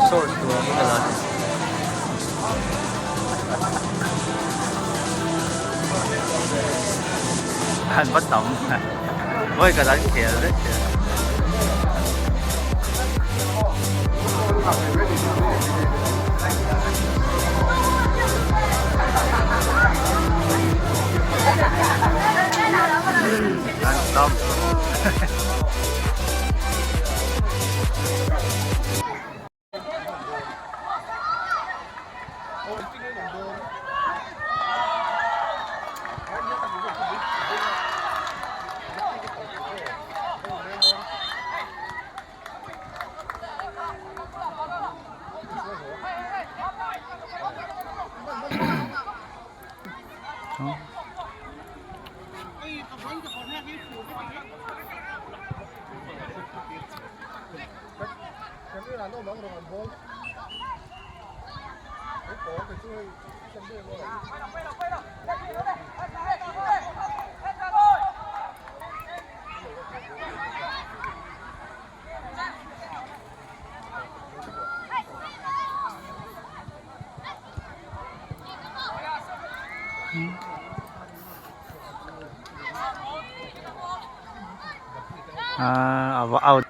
Source tur angin a la ni. An va tam. Vawi ka dan khel vek khel. An tam. Ah, a va out.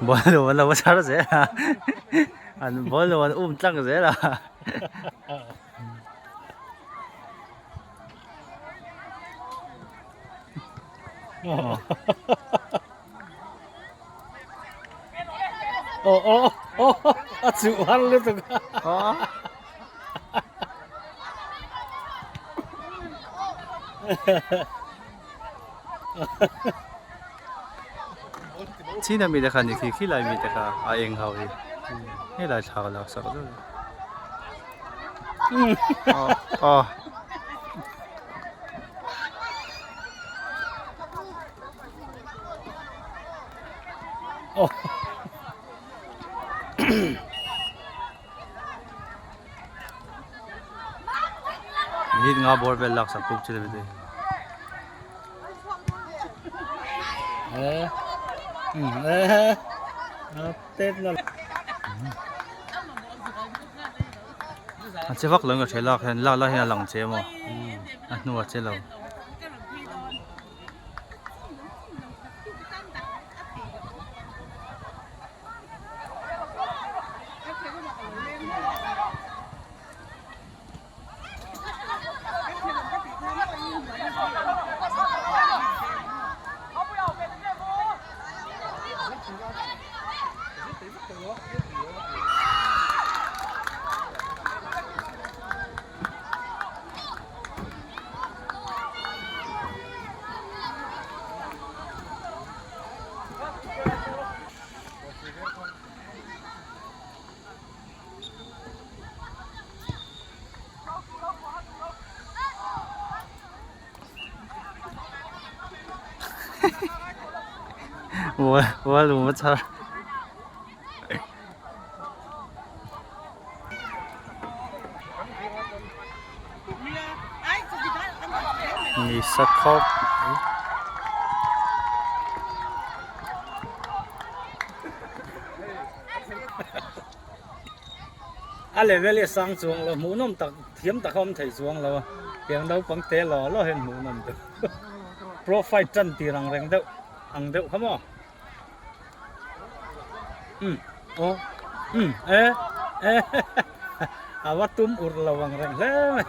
Ball lo an lo char zel a an ball lo an um tlang zel a. Oh oh oh a chuh har lutuk a. China mite kha ni khi khi lai mite kha a eng ho hi helai thla ka lak sak zauh a aw Minute nga bawr vel lak sak tuk chu le A che vak lo in ka hria lak hian lak lai hian a lang che maw a hnuah che lo. 我我我操！Ni sa khawp mai. A level hi a sang chuang lo, hmuhnawm tak thiam tak a awm thei chuang lo a, tiang naupang te law law hian hmuhnawm deuh. Profile tan tir ang reng deuh ang deuh kha maw. Um aw um e e a va tum ur lo ang reng hle mai.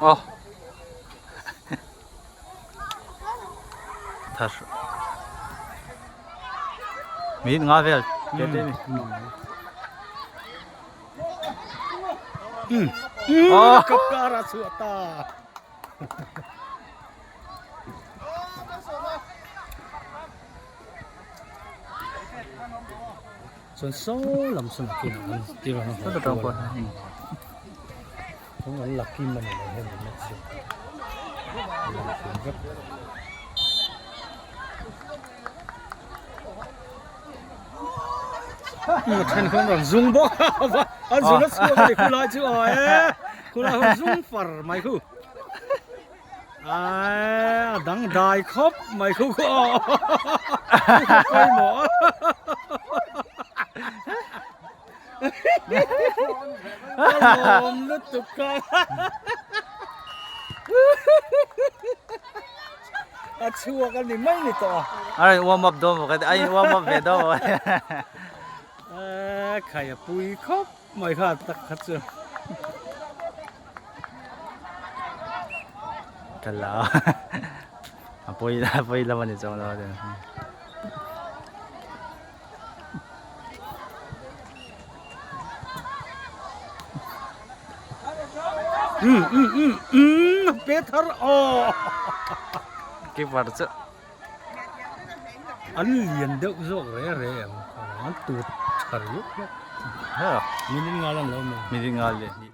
Aw thar min nga vel te te ni. Um Aw. Kap kar a chhuah ta. Chuan saw lam sawn a kin ang tir ang Saw tang pawh Chung an la kim a ni lo hemi match chu a lang kim vek. Then khan rawn zung bawk a an zun a chhuak a ni khulai chu aw e khulai ho zung far mai khu a dang dai khawp mai khu khu aw pawimawh a lawm lutuk kha A chhuak a ni mai ni tawh a. A rawn warm up dawn bawk a, a in warm up ve dawn bawk a. A khai a pui khawp mai kha tak kha chu. Ka la a pawi a pawi lam a ni chuang lo a tin. Um um um um pe thar aw keeper chu an lian deuh zawk re re ang an tut tha riau hlawk ha minute nga lan lo maw minute nga leh hnih.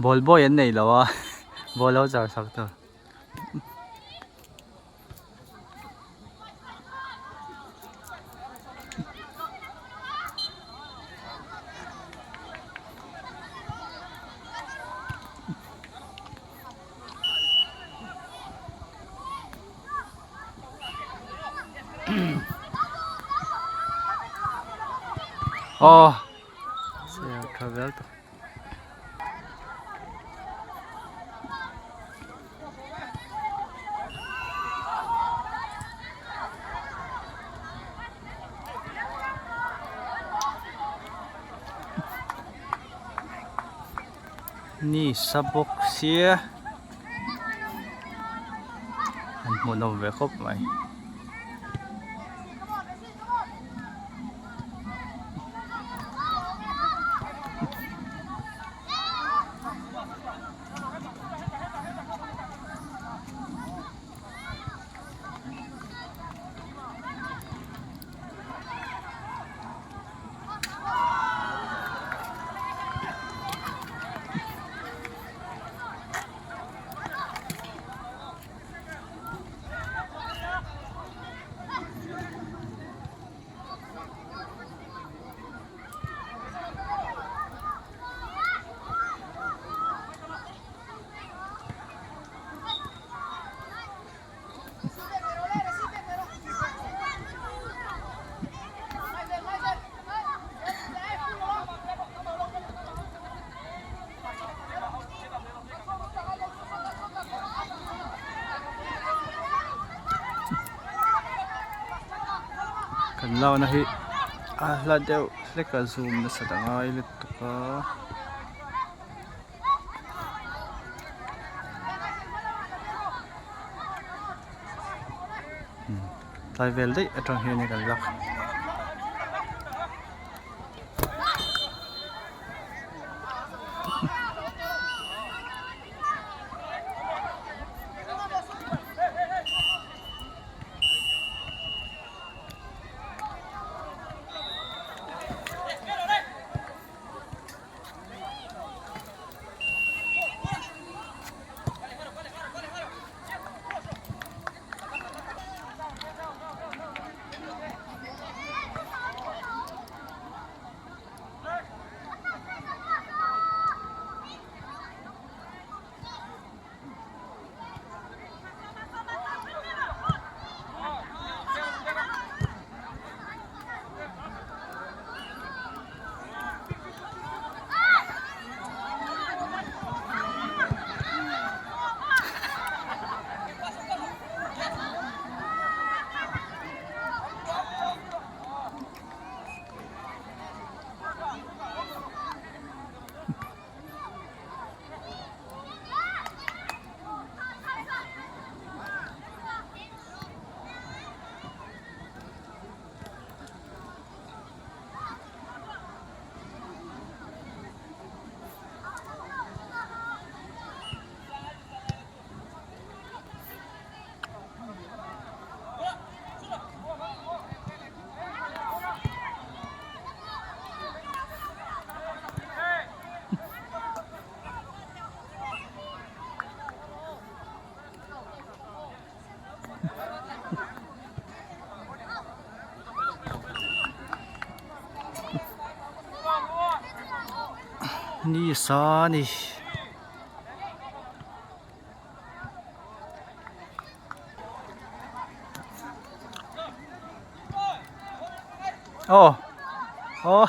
Ball boy an nei lo a ball lo char sak tur. Aw tha vel tawh. Ni sa bawk sia an hmuhnawm ve khawp mai. Kan launa hi a hla deuh hlek a zoom nasa ta ngai lutuk a. Tlai vel daih atang hian kan lak. Ni sa a ni. Aw aw.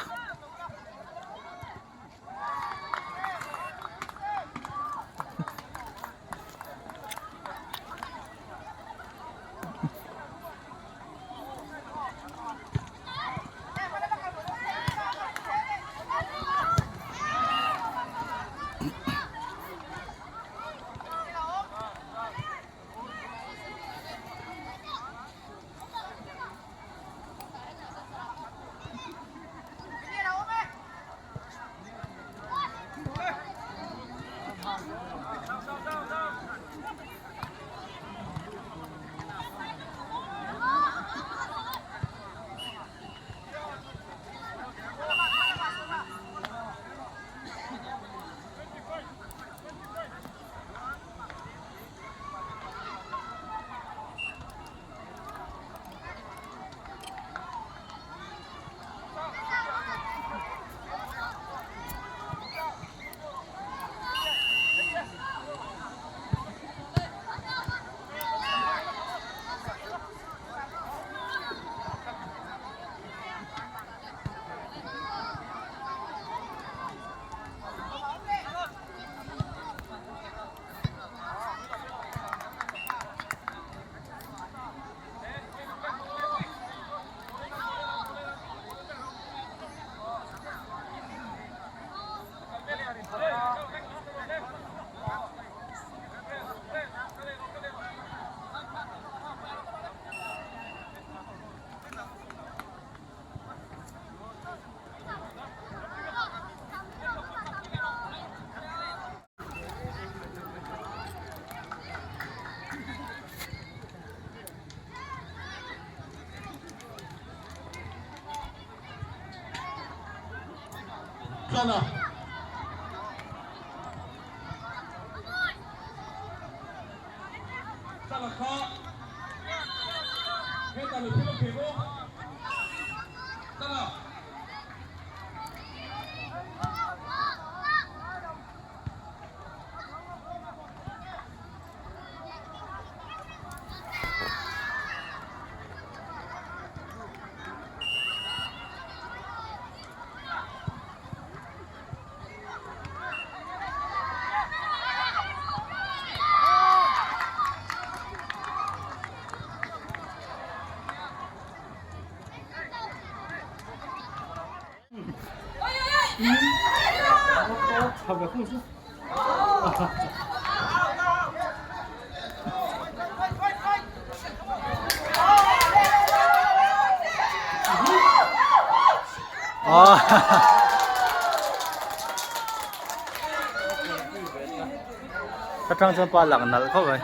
Atang chuan pa lang nalh khawp mai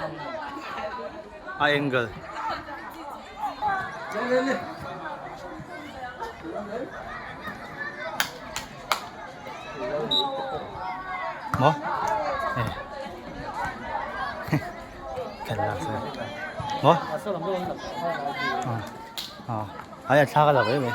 a angle. Maw eh khelh la se maw ah ai a thla ka la ve mai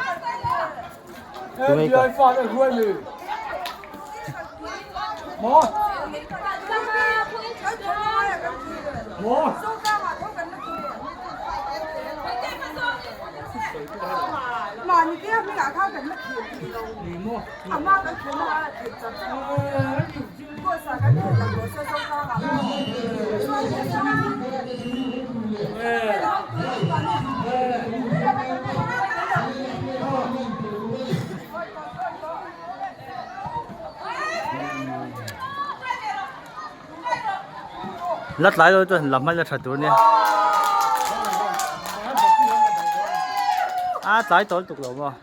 La tlai lo chuan lam a la tha tur nia a tlai tawl tuk lo maw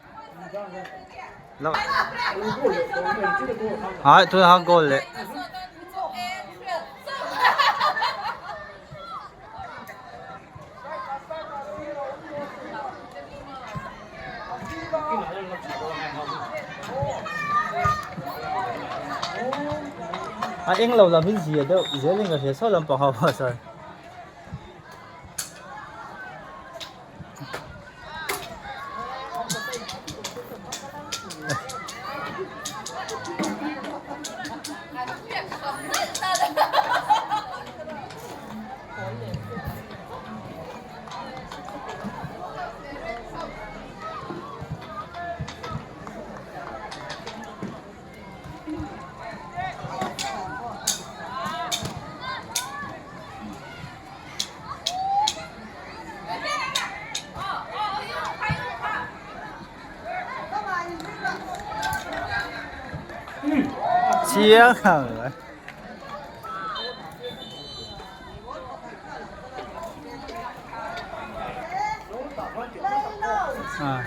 Hai tunah khan goal leh. A eng lo lam hi zia deuh zel in ka hria saw lampang ho pawh sawn. Chiang ang mai. Ah.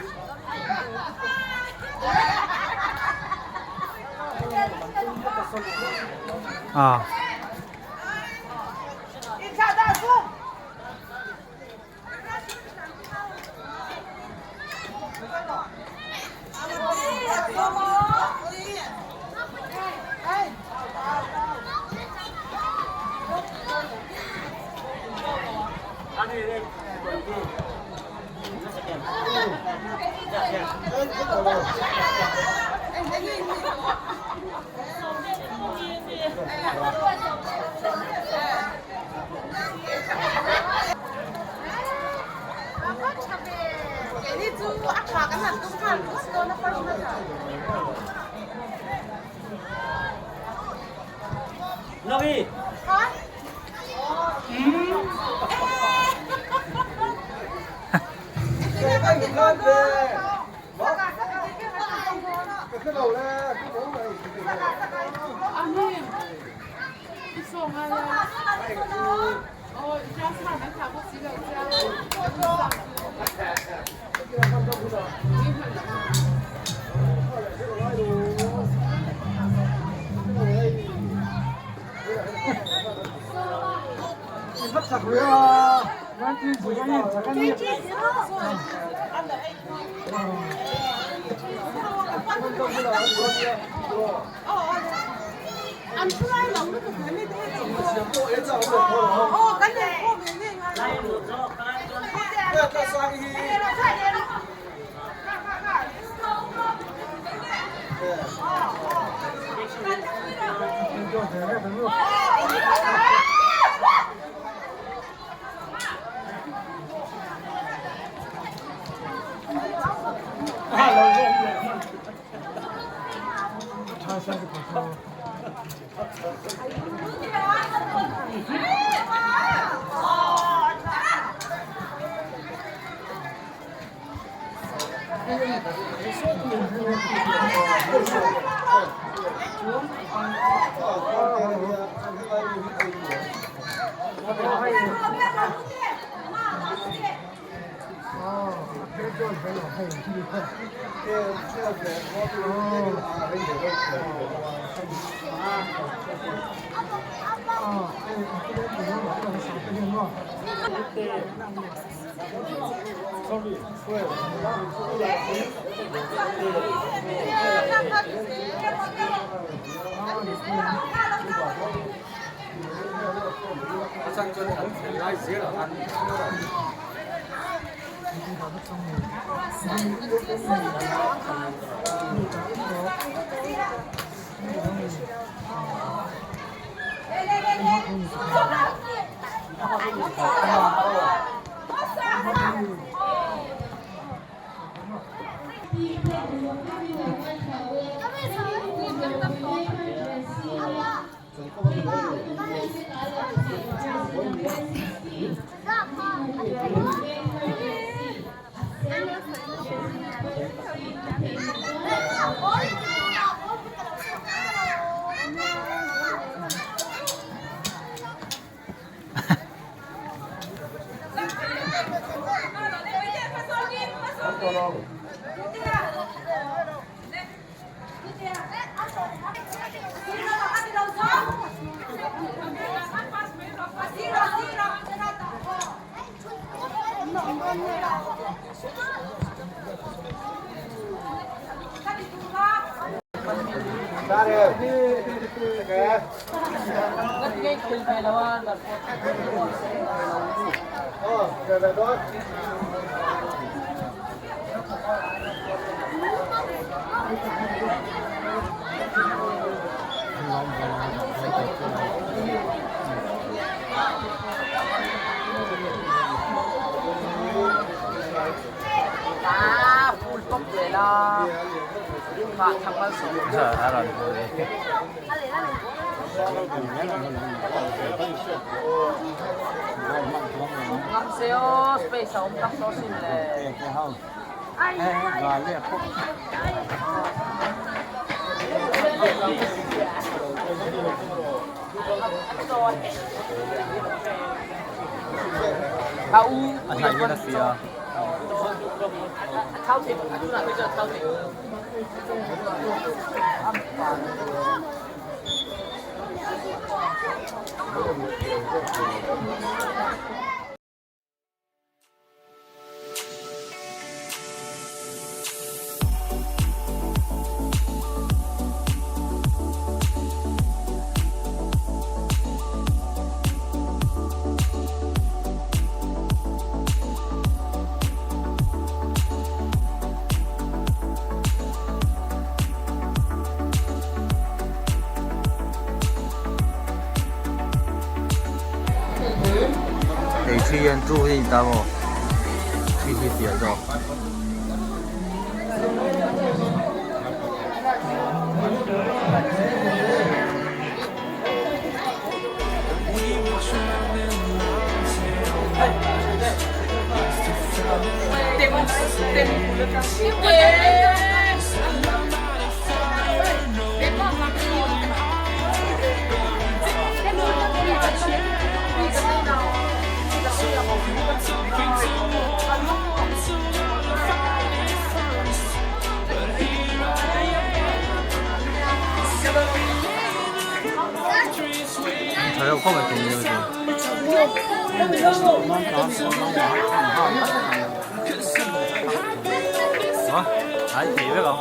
Ah. A hnaih hian a fiah a. Hei thi hian tu hi a ni ta maw thi hi piah zawk. Tha deuh khawp mai tum lio chu. Ai thei vek ang.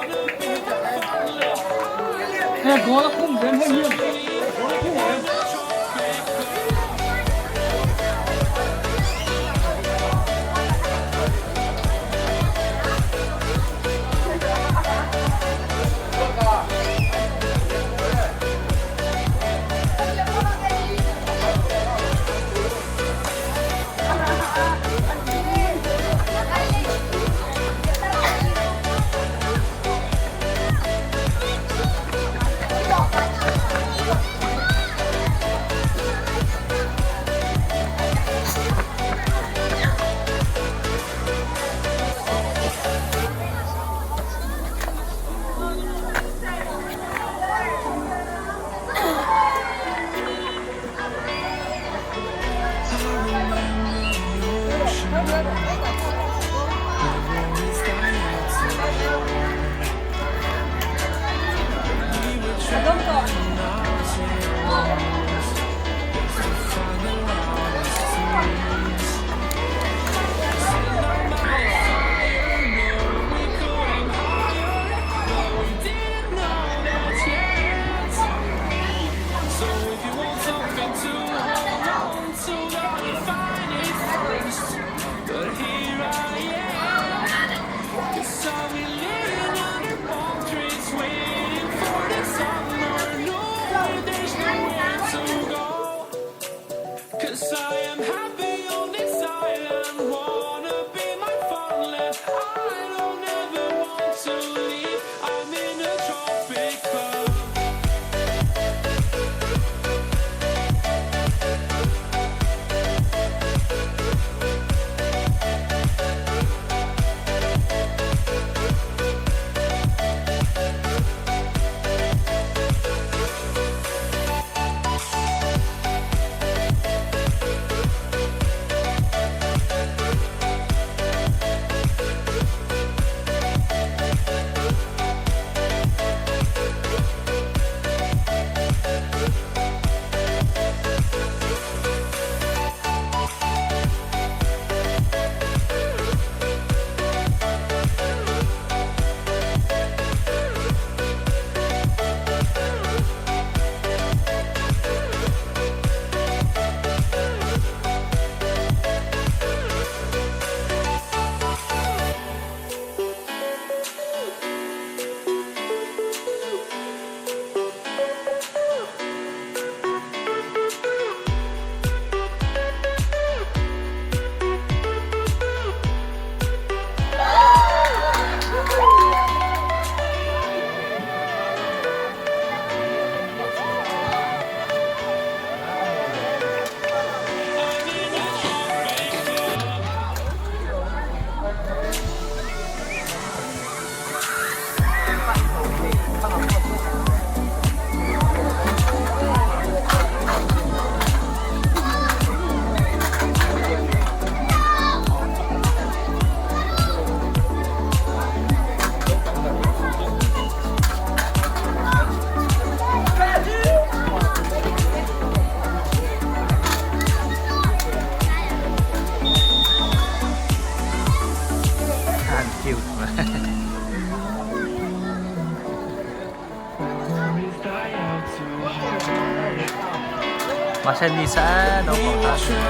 Cute. Mahse ni sa naupang ta.